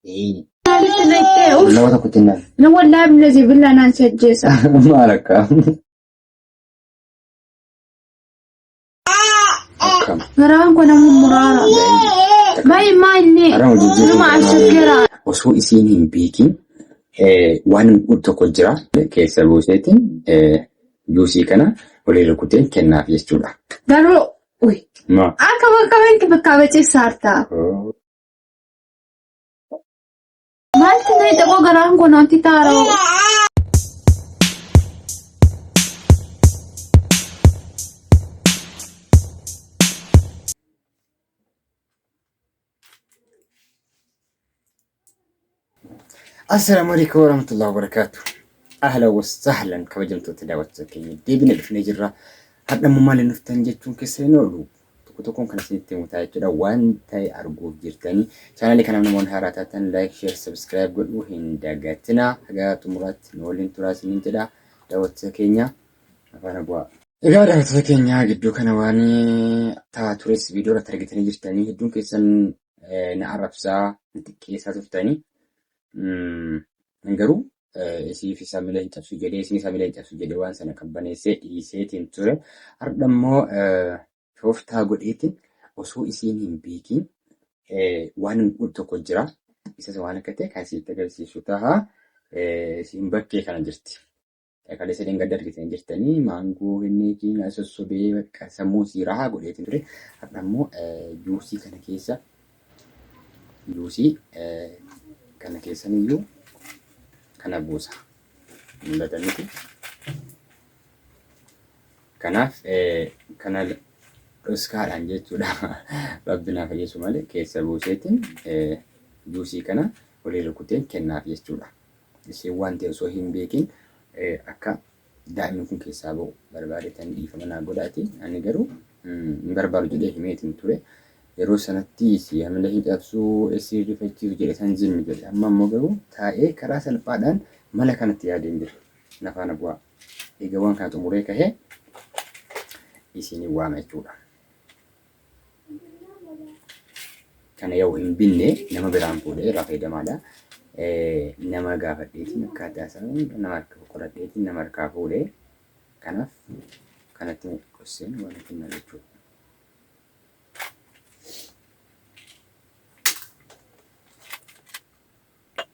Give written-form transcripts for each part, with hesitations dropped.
Maalitti na ittee uff. Nama tokkotti hin naan. Na wallaahi billazi billaa naan si ajjeesa. Maal akka? Akkam. Garaan koo nama muraara. Baay'ee maa inni Haram hojii numa ashaggeera. Osoo isiin hin beekin waan tokko jira keessa buuseetiin juusii kana walii rukuteen kennaaf jechuudha. Garuu uy Ma. akka bakka wanti bakka baceessa hartaa. Maaltu na xiqqoo garaan koo natti taaroo. Assalaamu alaikum warahmatullahi wabarakatuh. Ahlan wa sahlan kabajamtoota daawwattoota keenya deebina dhufnee jirra. Har'a immoo maaliin dhuftan jechuun keessa hin oolu. Tokko tokkoon kan isinitti himu ta'a jechuudha. Waan ta'e arguuf jirtanii. Chaanaalii kanaaf namoonni haaraa taatan like, share, subscribe godhuu hin dagatinaa. Haga xumuraatti nu waliin turaa isiniin jedha. Daawwattoota keenya afaan bu'aa. Egaa daawwattoota keenya gidduu kana waan ta'aa tures viidiyoo irratti argitanii jirtanii hedduun keessan na arrabsaa na xiqqeessaa turtanii. Garuu isiif isa mila hin cabsu jedhee isin isa mila hin cabsu jedhee waan sana qabbaneessee dhiiseetiin ture. Har'a immoo tooftaa godheetiin osoo isiin hin beekin waan tokko jira. Isas waan akka ta'e kan isinitti agarsiisu ta'a. Isiin bakkee kana jirti. Kaleessa dheengadda argitanii jirtanii maangoo kenneetii na sossobee bakka sammuu isii rahaa godheetiin ture. Har'a immoo juusii kana keessa juusii kana keessan iyyuu kana buusa. Mul'ata miti. Kanaaf kana dhoskaadhaan jechuudha. Rabbi naa fayyisu malee keessa buuseetiin juusii kana walii rukuteen kennaaf jechuudha. Isheen waan ta'e osoo hin beekin akka daa'imni kun keessaa ba'u barbaadetan dhiifama naa godhaati. Ani garuu hin barbaadu jedhee himeetiin ture. Yeroo sanatti si hamilee hin cabsuu, si rifachiisu jedhe san zimmi jedhe. Amma immoo garuu taa'ee karaa salphaadhaan mala kanatti yaadeen jira. Na faana bu'aa. Egaa waan kana xumuree kahee isiniin waama jechuudha. Kana yoo hin binne nama biraan fuudhee irraa fayyadamaadha. Nama gaafadheetiin akkaataa isaa hunda nama harka qoradheetiin nama harkaa fuudhee kanaaf kanatti qosseen waan kenna jechuudha.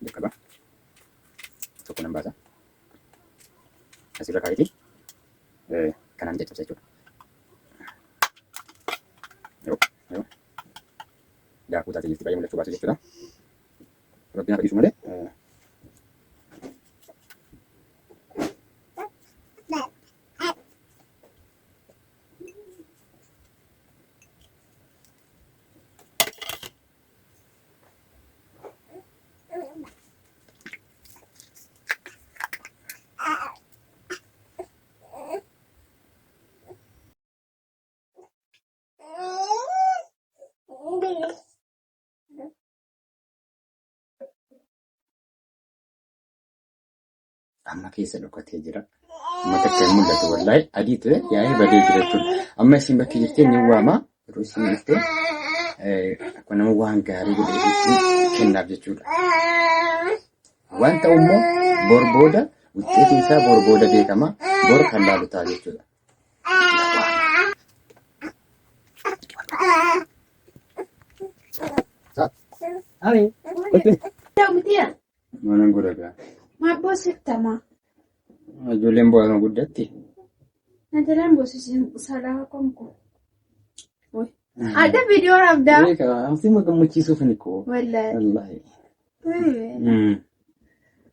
Jalqaba tokko nan baasa. Asirra kaa'eeti kanaan caccabsa jechuudha. Yoo yoo daakuu taatee jirti baay'ee mul'achuu baatu jechuudha. Rabbi naa fayyisu malee. Amma keessa dhokatee jira. Amma takka hin mul'atu wallaahi adii ture yaa'ee badee jira jechuudha. Amma isin bakki jirtee ni waama yeroo isin dhufte akka nama waan gaarii godhee kennaaf jechuudha. Waan ta'u immoo bor booda wuxxeetiin isaa bor booda beekama bor kan laalu ta'a jechuudha. Maalan godha gaa? Maa boosiftama? Ijoolleen bo'aa guddatti. Natalaan boosisiin salaa konko. Adda viidiyoo rabdaa. Beeka, asuma gammachiisuuf ni koo. Wallaahi. Wallaahi.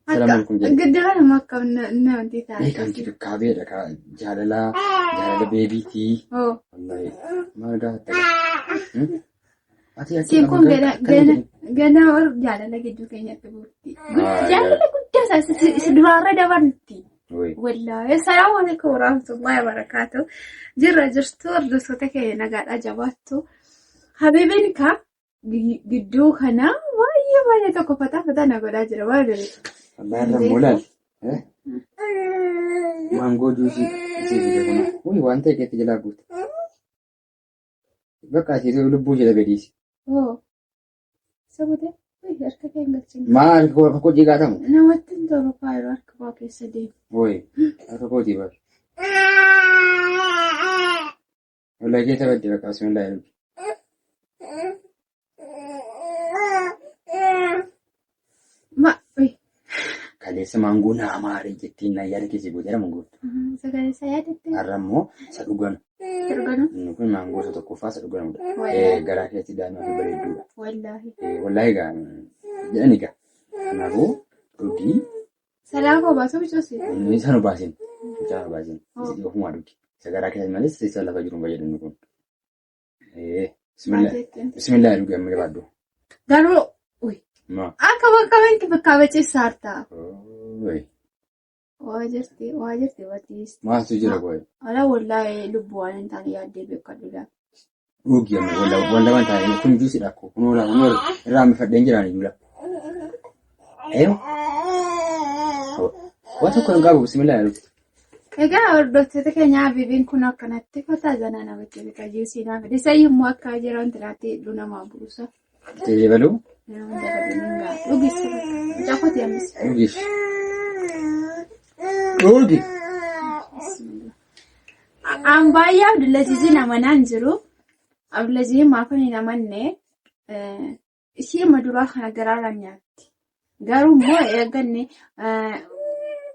Salaam alaikum jedhe. Giddira nama akkam namatti ta'a. Beeka inkibikaabeedha kaa jaalala jaalala beebiitii. Oh. Wallaahi. Maal gaafatta gaa? Ati ati Siin kun gana gana gana war jaalala gidduu keenyatti buutti. Jaalala guddaa isaa isa duraarra dabarti. Wallaahi assalaamu alaikum warahmatullahi wabarakaatu. Jirra jirtu hordoftoota keenya nagaadhaa jabaattu. Habiibin ka gidduu kana baay'ee baay'ee tokko fataa fataa na godhaa jira waan jedhu. Abbaan moolaal. Maangoo juusii isii fide kana. Uy waan ta'e keetti jalaa guute. Bakka asii lubbuu jedha gadiisi. Oo. Sabute. Harka kee hin galchine. Maa harka koo harka koo jigaatamu? Namatti hin tolu faayiloo harka koo keessa deemu. Woy harka kootii bar. Wallahi keessa badde bakka bismillah jedhu. Ma uy. Kaleessa maangoo naa maaree jettiin na yaada keessa gooteera maangoo. Sagalee isaa yaadatte. Har'a immoo isa dhuganu. Dhuganu. Inni kun maangoo isa tokkoffaa isa dhuganudha. Wallaahi. Garaa keessatti daa'ima fi bareedduudha. Wallaahi. Wallaahi egaa jedhani egaa. Kanaafuu dhugii Salaa koo baasuu bicuusi. inni isa nu baasin. Mucaa nu baasin. Isa ofumaa dhugi. Isa garaa keessatti malee isa lafa jiru hin fayyadu inni kun. Bismillah. Bismillah dhugi amma jabaadhu. Garuu uy. Ma. Akka bakka wanti bakka baceessa hartaa. Oi. Waa jirti waa jirti batiis. Maaltu jira qoy? Ala wallaahi lubbuu waan hin taane yaaddee beekadhu. Dhugi amma walla walla waan taane kun juusidha akkoo kun oola kun oola irraa hambifadheen jiraan iyyuu Eeyo. Waan tokko hin qabu bismillah jedhu. Egaa hordoftoota keenya Habiibiin kun akkanatti fataa zanaa namatti bita juusii naa fide. Isa immoo akka jiran tiraatti hedduu namaa buusa. Itti dabaluu Nama dabaluu hin ga'a. Dhugis mucaa kooti ammas. dhugis. Dhugi. An baay'ee Abdulaziziin amanaan jiru. Abdulaziziin maafan hin amanne ishee duraa kana garaarra nyaatti. Garuu immoo eegganne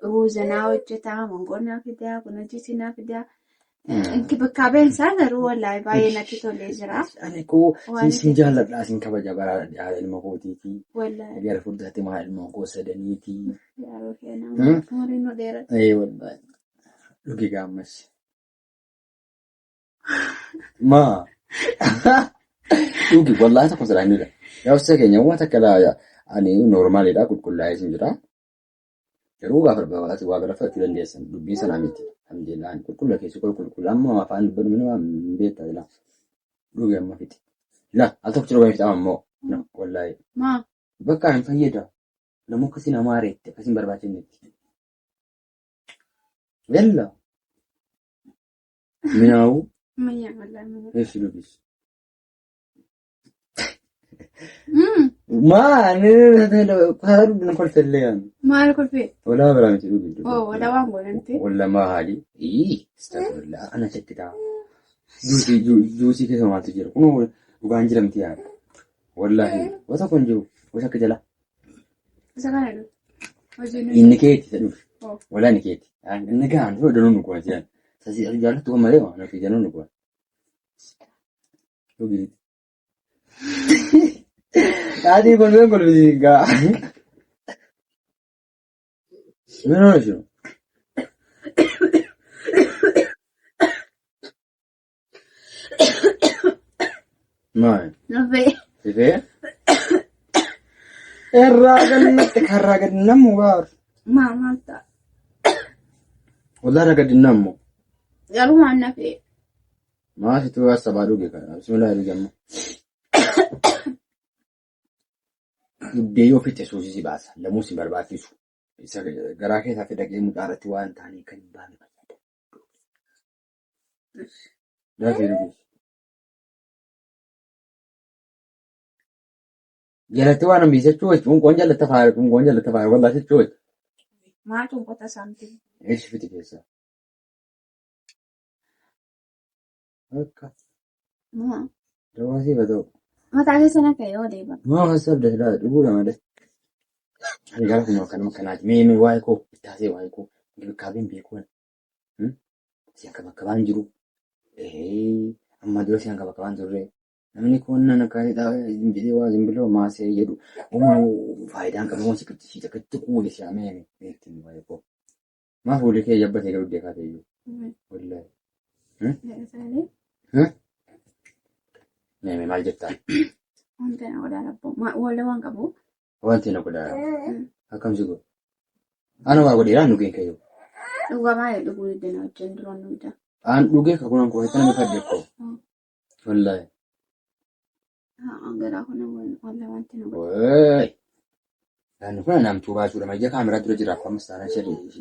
ruuza naa hojjetaa, mangoo naa fidaa, kun hojjetii naa fidaa. Inkibikaabeen isaa garuu wallaahi baay'ee natti tolee jira. Ani koo Waan sin jaalladha sin kabaja bara haadha ilma kootiiti. Wallaahi Gara fuulduraatti maal ilma koo sadaniiti. yeroo keenyaa umriin nu dheerata. Ee wallaahi. Dhugi gaammas. Maa. Dhugi wallaahi tokko silaa hin dhuga. Yaa uffisa keenya waan takka laa ani noormaalidha qulqullaa'ee sin jira. Garuu gaafa barbaadatu waa bira fudhachuu dandeessan dubbiin sanaa miti. Alhamdulillah ani qulqulla keessi koo qulqulla amma afaan dubbadhu nama hin beektaa jira. Dhugi amma fixi. La al tokko dhugaa fixama immoo. Wallaahi. Maa Bakka hin fayyada. Namuu akkasiin amaareetti akkasiin barbaachifnetti. Yalla. Minaawu. Mayyaa wallaahi mayyaa. Eessi dubbis. Maa kutaa dubbiin kolfellee yaanu. Maal kolfee? Walaa biraa miti dhugi. Oo walaa waan godhamte. Walla maali? Ii astagfirullah ana shakkitaa. Juusii juusii keessa maaltu jira? Kunoo dhugaan jira miti yaada. Wallaahi wanta kun jiru gosa akka jala. Isa kana dhufu. Hojiin Inni keeti isa dhufu. Oh. Walaa inni keeti. Inni gahaan dhufu danuun nu kuwa jiran. Sasii ati jaallattu kan malee waan ofii danuun nu kuwa. Dhugi. Ati kolfeen kolfisiin gaa. Min hono jiru? Maal? Nufee. Sifee? Irraa gannatti karraa gadi namu gaaru. Maa maal ta'a? Wallah irraa gadi namu. Garuu maal nafee? Maa situ asabaa dhuge kana. Bismillah dhuge amma. Dhuggee yoo fixe suusii si baasa. Lamuu si barbaachisu. Isa garaa keessaa fi dhaqee mucaa irratti waan ta'anii kan hin baane fayyada. Dafii dhugi. Jalatti waan hambise jechuun cunqoon jalatti faaya cunqoon jalatti faaya wallaa jechuun. Maal cunqota saamti? Eessi fiti keessaa? Akka Maa. dawaa siif haa ta'u. Mataa keessa na ka'e yoo deema. Maa hasabda silaa dhuguudha malee. Ani gara kun akkanuma kanaati. Mee mee waa'ee koo ittaasee waa'ee koo inkibikaabeen beekuu ani. Si akka bakka baan jiru. Amma dura si hanga bakka baan turre. Namni kun nan akka jedhee waa zimbiloo maasee jedhu. Uma faayidaan qabu waan siqatti si takkatti kuule si amee beekti waa'ee koo. Maa fuulli kee jabbatee garuu deekaa ta'e iyyuu. Wallaahi. Mee mee maal jettaa? Wanta na godhaa rabboo. Walla waan qabu. Wanti na godhaa akkam si godhu? Ana waa godheeraa dhugeen kayyoo. Dhugaa baay'ee dhuguu didde na wajjin duraan dhugda. Aan dhugee kakunan koo itti nama fadde koo. Wallaahi. Garaa kun walla wanti na godhu. Wayii. Namni kun namtuu baasuudha. Mayya kaameraa dura jira. Akkuma saana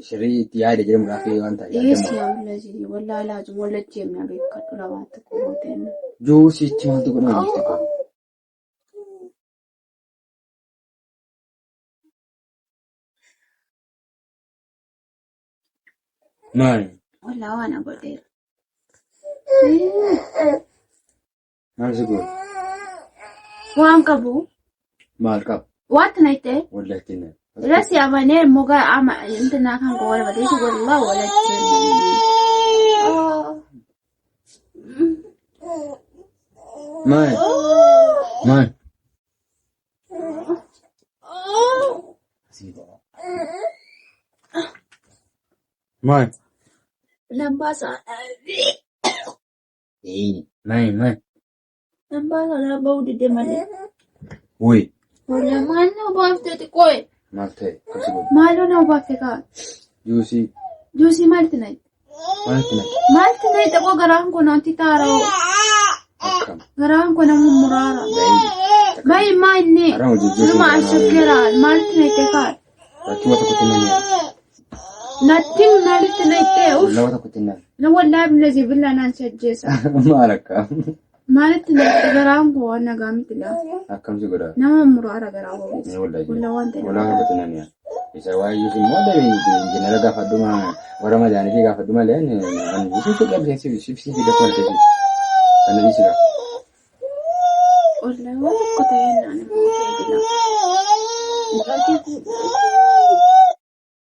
sirrii itti yaade jedhamuudhaaf waan ta'e Dhiyeessi yaadamu. Abdulaziz wallaa laazum walla jeemna beekadhu labaatti kooteen. Juusiitti maaltu godhama jirti kun? Maali? Wallaa waan na godheera. Maal si godhe? Waan qabu. Maal qaba? Waatti na itti. Wallahi itti na. Rasi amanee muka ama intinaa kan koo wal bateetu wallah walatti. Maal? Maal? Maal? Lambaa isaa. Maal? Maal? Lambaa isaa lambaa didde malee. Wuy. Wallah maal na baafte xiqqooye. Maal ta'e? Akkasi godhe. Maaloo na baafte kaa. Juusii. Juusii maalti na Maaltu na? Maalti na xiqqoo garaan kun wanti taaroo. Akkam. Garaan kun nama muraara. Baay'ee. Baay'ee maa inni. Haram hojii juusii. Nama ashukkeera maalti na itti kaa. Rakkoo tokkotti nan yaala. Natti maalitti na itti uff. Wallaa tokkotti nan. Na wallaahi billahi billaa naan si ajjeesa. Maal akka? Maalitti na itti garaan koo waan nagaa miti laa. Akkam si godha? Nama muraara garaa koo. Ni wallahi. Wallaa waan ta'e. Wallaa tokkotti nan yaala. Isa waa'ee juusii immoo injiinara gaafadhu warra madaanii gaafadhu malee ani juusii fedha si si si fida kolfee kana dhiisi gaa. Wallaahi waan tokko ta'ee naan immoo ta'e bila. Mucaatii fuudhu.